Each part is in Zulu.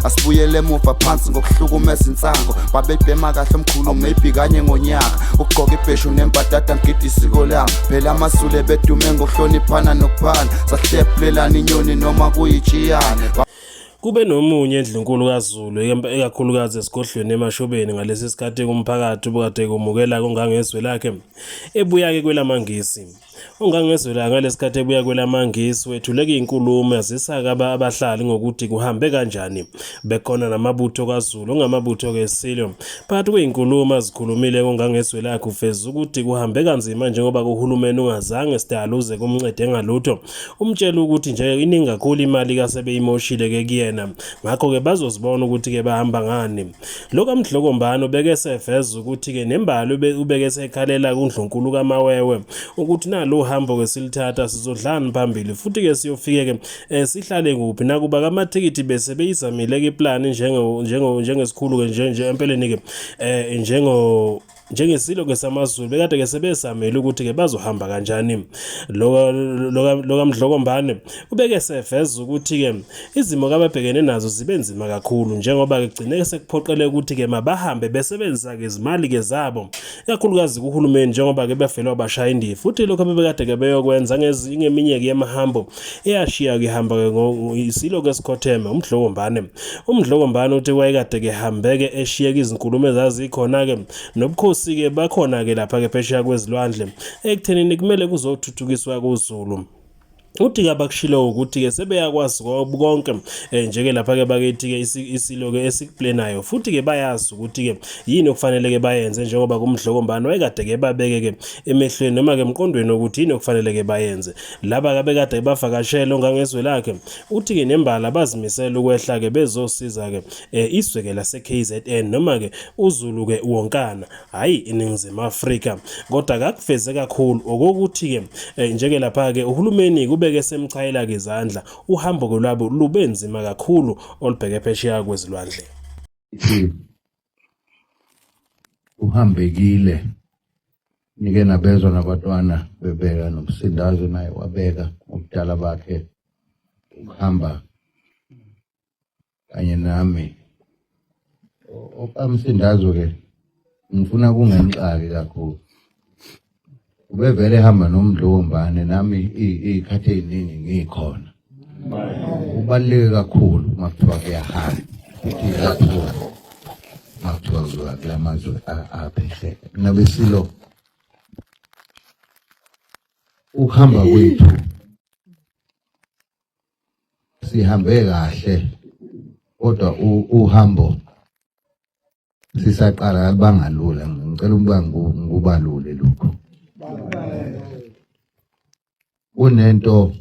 Asibuyele emuva phansi ngokuhlukumeza insango. Babebhema kahle omkhulu maybe kanye ngonyaka. Ukugqoka ibheshu nembadada ngigida isiko lami. Phela amaZulu ebedume ngokuhloniphana nokuphana. Sahlephulelana inyoni noma kuyitshiyane. Kube nomunye eNdlunkulu kaZulu, ikakhulukazi esigodlweni eMashobeni ngalesi sikhathi kumphakathi obukade kumukela kungangezwe lakhe ebuya-ke kwelamaNgisi. UNgangezwela ngalesikhathi ebuya kwelamaNgisi wethuleka inkulumo yazisa-ke abahlali ngokuthi kuhambe kanjani. Bekhona namabutho kaZulu ongamabutho-ke eSilo. Phakathi kwezinkulumo azikhulumile kuNgangezwe lakhe uveza ukuthi kuhambe kanzima njengoba kuhulumeni ungazange sidalo uze kumncede ngalutho. Umtshela ukuthi nje iningi kakhulu imali kasebeyimoshile-ke kuyena. Ngakho-ke bazozibona ukuthi-ke bahamba ngani. Lo kaMdlokombane ubeke eseveza ukuthi-ke nembali ubeke esekhalela kuNdlunkulu kaMawewe ukuthi nalo uhambo-ke silithatha sizodlani phambili futhi-ke siyofike-ke um sihlale kuphi nakuba kamathikithi bese beyizamile-ke iplani njengesikhulu-ke nje empeleni-ke um njengo njengesilo ke samaZulu bekade ke sebezamile ukuthi ke bazohamba kanjani. Lo kaMdlokombane ubeke seveza ukuthi ke izimo kababhekene nazo zibe nzima kakhulu njengoba ke gcine sekuphoqele ukuthi ke mabahambe besebenzisa ke izimali ke zabo ikakhulukazi kuhulumeni njengoba ke befelwa bashaya indiva futhi lokho bebekade ke beyokwenza ngeminye ke yamahambo eyashiya ke ihamba ke isilo ke sikhotheme uMdlokombane. UMdlokombane uthi wayekade ke hambeke eshiyeka izinkulumo ezazikhona ke nobukhosi ke bakhona ke lapha ke phesheya kwezilwandle ekuthenini kumele kuzothuthukiswa kuZulu. Uthi ke abakushilo ukuthi ke sebeyakwazi konke njeke lapha ke bakithi ke isilo ke esikuplanayo futhi ke bayazi ukuthi ke yini okufanele ke bayenze njengoba kuMdlokombane wayekade ke babeke ke emehlweni noma ke emqondweni ukuthi yini okufanele ke bayenze. Laba ke bekade bavakashele ongangezwe lakhe uthi ke nembala bazimisela ukwehla ke bezosiza ke izwe ke lase-KZN noma ke uZulu ke wonkana hhayi iNingizimu Afrika kodwa akakuveze kakhulu okokuthi ke njeke lapha ke uhulumeni kubeke semchayela ke izandla uhambo ke lwabo lube nzima kakhulu olubheke phesheya kwezilwandle. Uhambekile nike nabezwa nabatwana bebeka noMsindazwe naye wabeka ngobudala bakhe ukuhamba kanye nami. OkaMsindazwe ke ngifuna kungengixaki kakhulu, ubevele ehamba noMdlokombane nami iy'khathi ey'ningi ngikhona. Kubaluleke kakhulu uma kuthiwa kuyahamba futhi ikakhulu uma kuthiwa kuzoya kula mazwe aphesheya. Nabesilo ukuhamba kwethu sihambe kahle kodwa uhambo sisaqala alibanga lula. Ngicela ukuba ngikubalule lokho. Kunento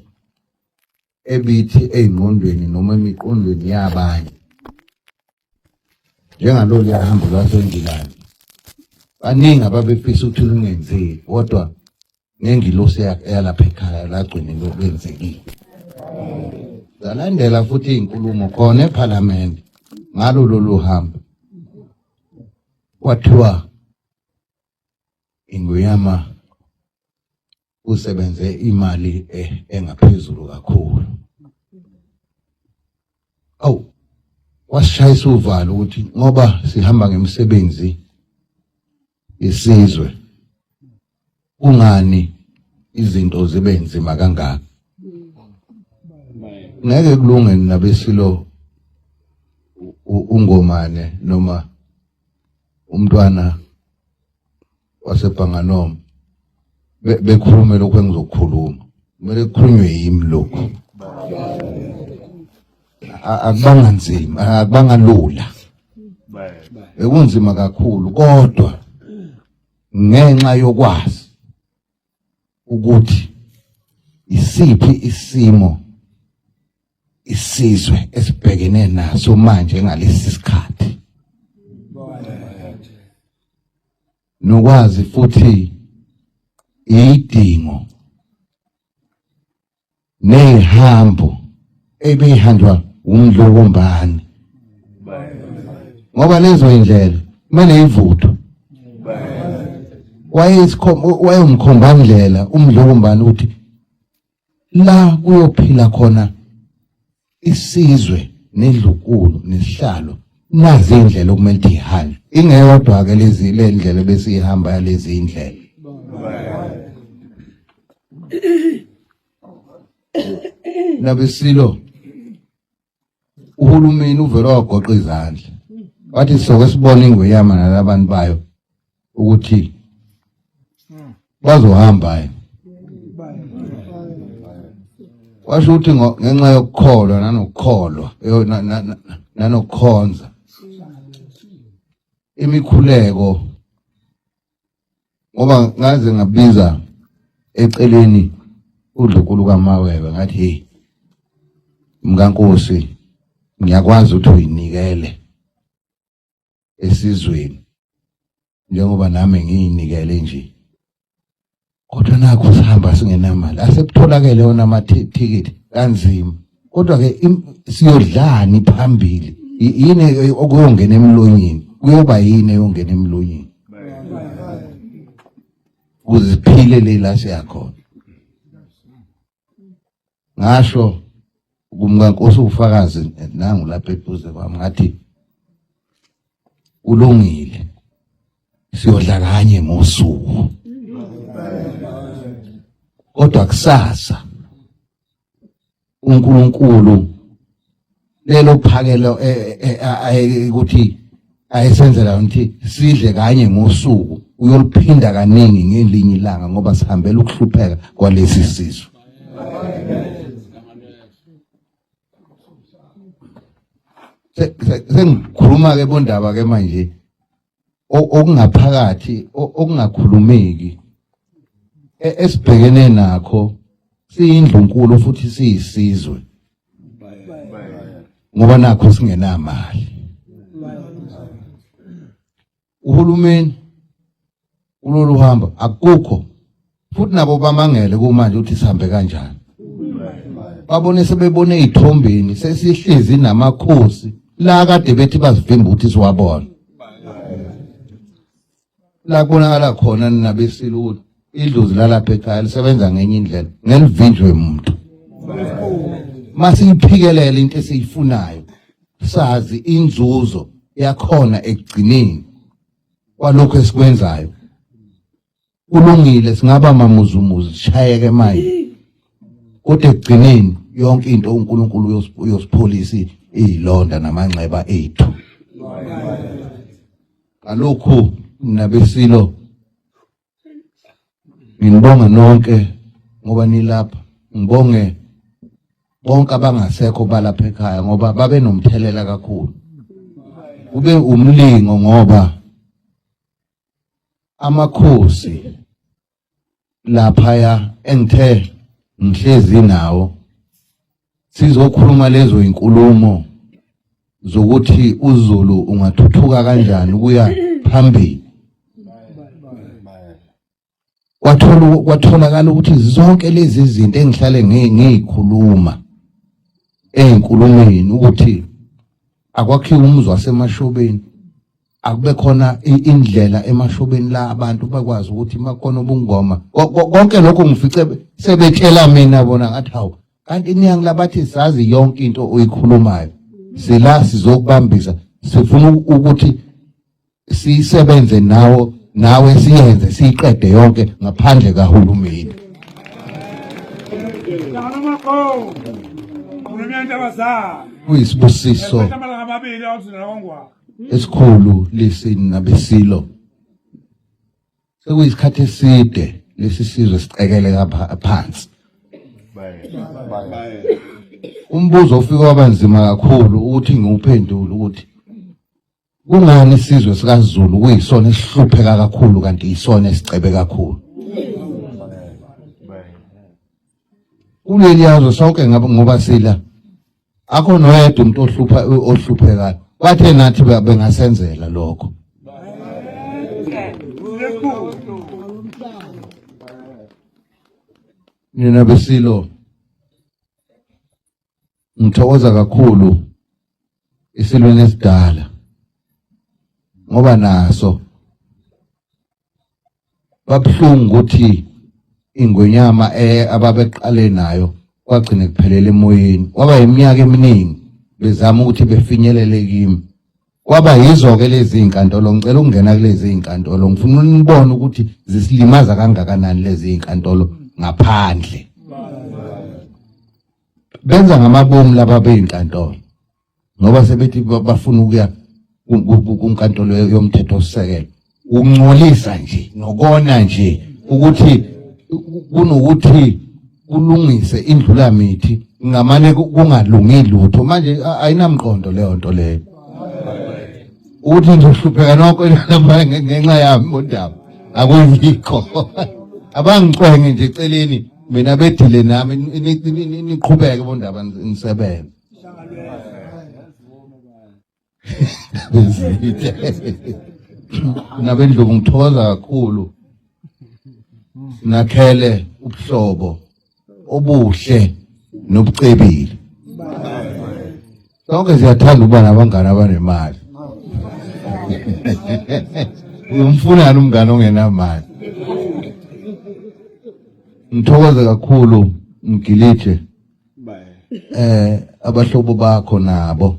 ebithi ey'ngqondweni noma emiqondweni yabanye njengalolu hambo lwaseNgilandi, baningi ababefisa ukuthi lungenzeki kodwa ngengilosi yalapha ekhaya lagcine lwenzekile. Zalandela futhi iy'nkulumo khona ephalamende ngalo lolu hambo, kwathiwa iNgonyama usebenze imali engaphezulu kakhulu. Awu, wasishayisa uvalo ukuthi ngoba sihamba ngemisebenzi yesizwe kungani izinto zibe nzima kangaka? Ngeke kulunge nabesilo uNgomane noma umntwana waseBhanganoma bekhulume lokhu engizokukhuluma, kumele kukhulunywe yimi lokhu. Akubanga nzima, akubanga lula, bekunzima kakhulu, kodwa ngenxa yokwazi ukuthi isiphi isimo isizwe esibhekene naso manje ngalesi sikhathi, nokwazi futhi idingo nezihambo ebeyihanjwa uMdlokombane, ngoba lezo indlela kumele ivuthwe. Wayewumkhombandlela uMdlokombane ukuthi la kuyophila khona isizwe Nendlunkulu nesihlalo nazi indlela okumele ukuthi ihanjwe ingeyodwa ke lezi le ndlela besihamba yalezi indlela nabesilo. Uhulumeni uvele wagoqa izandla wathi soke sibone ingweyama nalabantu bayo ukuthi bazohamba yini. Washo ukuthi ngenxa yokukholwa nanokukholwa nanokukhonza imikhuleko, ngoba ngaze ngabiza eceleni uDlukulu kaMawewe ngathi, hey mkankosi, ngiyakwazi ukuthi uyinikele esizweni njengoba nami ngiyinikele nje, kodwa nakho sihamba singenamali, asekutholakele wona amathikithi kanzima, kodwa ke siyodlani phambili? Yini okuyongena emlonyeni? Kuyoba yini eyongena emlonyeni ukuze siphile le la siyakhona? Ngasho kumkankosi ufakazi nangu lapha eduze kwami, ngathi kulungile, siyodla kanye ngosuku, kodwa kusasa uNkulunkulu lelo phakelo e, e, e, ukuthi ayesenzela ukuthi sidle kanye ngosuku uyoliphinda kaningi ngelinye ilanga, ngoba sihambela ukuhlupheka kwalesi sizwe. Sengikhuluma ke bondaba ke manje okungaphakathi okungakhulumeki esibhekene nakho siyindlunkulu futhi siyisizwe, ngoba nakho singenamali. Uhulumeni kulolu hambo akukho, futhi nabo bamangele kumanje ukuthi sihambe kanjani. Babone sebebone ezithombeni sesihlezi namakhosi la kade bethi bazivimba ukuthi siwabone, la kubonakala khona nabesilo ukuthi idlozi lalapha ekhaya lisebenza ngenye indlela, ngelivinjwe umuntu. Masiyiphikelele into esiyifunayo, sazi inzuzo yakhona ekugcineni kwalokho esikwenzayo. Kulungile, singaba mamuzumuzu sishayeke manje, kodwa ekugcineni yonke into uNkulunkulu uyosipholisa izilonda namanxeba ethu. Ngalokhu nabesilo nginibonga nonke ngoba nilapha. Ngibonge bonke abangasekho balapha ekhaya ngoba babe nomthelela kakhulu, kube umlingo, ngoba amakhosi laphaya engithe ngihlezi nawo sizokhuluma lezo inkulumo zokuthi uZulu ungathuthuka kanjani ukuya phambili. Kwathola kwatholakala ukuthi zonke lezi zinto engihlale ngiyikhuluma eyinkulumeni ukuthi akwakhiwe umuzi wasemashobeni, akube khona indlela emashobeni la abantu bakwazi ukuthi makhona ubungoma, konke lokho ngifice sebetshela mina bona. Ngathi hawu, kanti niyangilabathi sazi yonke into oyikhulumayo, sila sizokubambisa, sifuna ukuthi sisebenze nawo nawe, siyenze siyiqede yonke ngaphandle kahulumeni. Kuyisibusiso esikhulu lesi nabesilo, sekuyisikhathi eside lesi sizwe sicekele phansi. Umbuzo ofika wabanzima kakhulu ukuthi ngiwuphendule ukuthi kungani isizwe sikaZulu kuyisona esihlupheka kakhulu kanti isona esicebe kakhulu kuleli yazwe sonke, ngabe ngoba sila akho noyedwa umuntu ohlupha ohluphekayo, bathe nathi bengasenzela lokho. Nina besilo, ngithokoza kakhulu isilwane esidala ngoba naso babuhlungu ukuthi ingwenyama ababeqale nayo kwagcine kuphelele emoyeni, kwaba iminyaka eminingi. Bezama ukuthi befinyelele kimi. Kwaba yizo-ke lezi iy'nkantolo, ngicela ukungena kulezi iy'nkantolo, ngifuna unibone ukuthi zisilimaza kangakanani lezi iy'nkantolo ngaphandle. Benza ngamabomu laba bey'nkantolo ngoba sebethi bafuna ukuya kunkantolo yomthethosisekelo. Ukungcolisa nje nokona nje ukuthi kunokuthi kulungise indlulamithi ngamane kungalungi lutho. Manje ayinamqondo leyo nto leyo, ukuthi ngizohlupheka nonke lapha ngenxa yami bondaba, akuyikho. Abangicwenge nje eceleni mina, bedile nami, niqhubeke bondaba nisebenze. Nabendlovu, ngithokoza kakhulu, nakhele ubuhlobo obuhle nobucebile. Sonke siyathanda ukuba nabangani abanemali. Uyomfunani umngane ongenamali? Ngithokoze kakhulu, Mgilije, abahlobo bakho nabo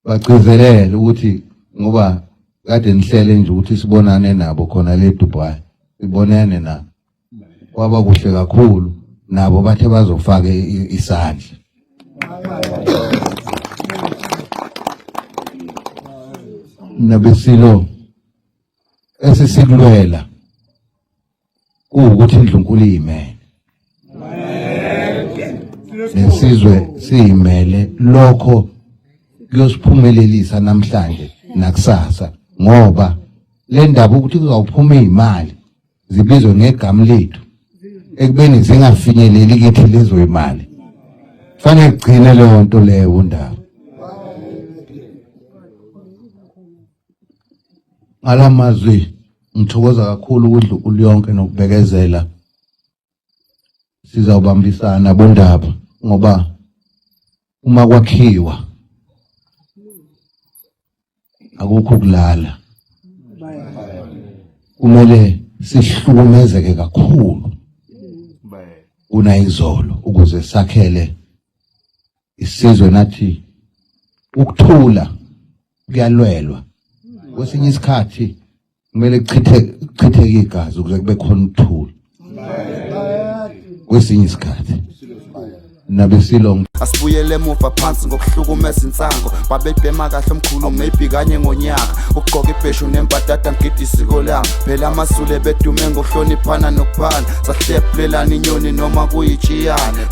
bagcizelele ukuthi ngoba kade nihlele nje ukuthi sibonane nabo khona le Dubai, sibonene nabo, kwaba kuhle kakhulu. Nabo bathe bazofaka isandla. Nabesilo, esisikulwela kuwukuthi indlunkulu iyimele nesizwe siyimele. Lokho kuyosiphumelelisa namhlanje nakusasa, ngoba le ndaba ukuthi kuzawuphuma izimali zibizwe ngegama lethu ekubeni zingafinyeleli kithi lezo imali, fanele kugcine leyo nto leyo ndaba. Ngalamazwi ngithokoza kakhulu kudlu yonke nokubekezela. Sizawubambisana bondaba, ngoba uma kwakhiwa akukho kulala, kumele sihlukumezeke kakhulu kunayizolo ukuze sakhele isizwe nathi. Ukuthula kuyalwelwa, kwesinye isikhathi kumele kuchithe kuchitheke igazi ukuze kube khona ukuthula kwesinye isikhathi. Nabesilo, Asibuyele emuva phansi ngokuhlukumeza insango. Babebhema kahle omkhulu, maybe kanye ngonyaka. Ukugqoka ibheshu nembadada, ngigida isiko lami. Phela amaZulu bedume ngokuhloniphana nokuphana. Sahlephulelana inyoni noma kuyitshiyane.